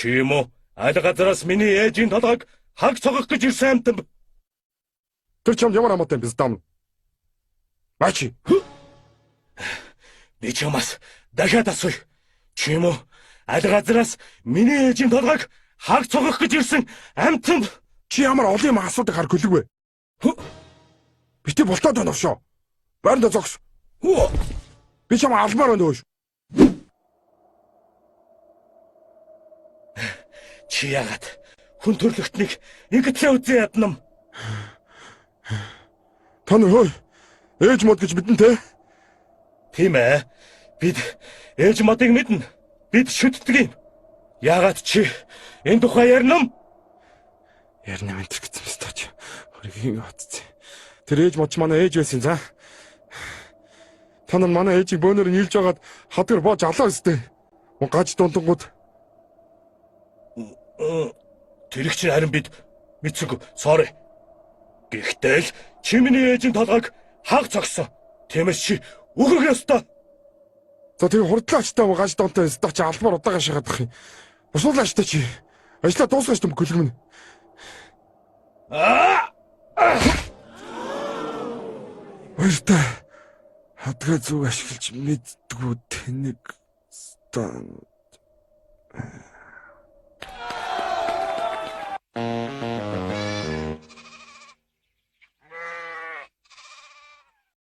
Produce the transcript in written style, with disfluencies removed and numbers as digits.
Чи юм уу? Аль газараас миний ээжийн толгойг хаг цогох гэж ирсэн амтан. Тэр чамд ямар хамаатай юм бэ зам? Бачи. Би чамаас дахиад асууя. Чи юм уу? Аль газараас миний ээжийн толгойг хаг цогох гэж ирсэн амтан. Чи ямар олон юм асуудаг хар көлөг вэ? Бити болтоод байна өвшөө. Байранда зогс. Би чам алмаар байна өөш. Чи яагаад хүн төрлөختнийг ингэтлээ үзэн яднам? Та нар хөөе. Ээж мод гэж мэдэн те. Тийм ээ. Бид ээж модыг мэднэ. Бид шүтдэг юм. Яагаад чи энэ тухай яринам? Ярина мэн тэр гэсэн мэт тач. Хөргийн утцсан. Тэр ээж мод ч манай ээж байсан за. Та нар манай ээжийг бөөнөр нийлж байгаад хадгар боож алаа өстэй. Гаж дундангууд Тэр их чинь харин бид мэдсэгүй. Sorry. Гэхдээ л чи миний ээжийн толгойг хаг цогсон. Тиймээс чи өгөх ёстой. За тэр хурдлаачтай гаж донтой өстой чи албаар удаага шахаад ах юм. Бусуулаачтай чи. Ажлаа дуусгаж төм көлгөмн. Аа! Баяртай. Хадгаа зүг ашиглаж мэддгүү тэнэг стан.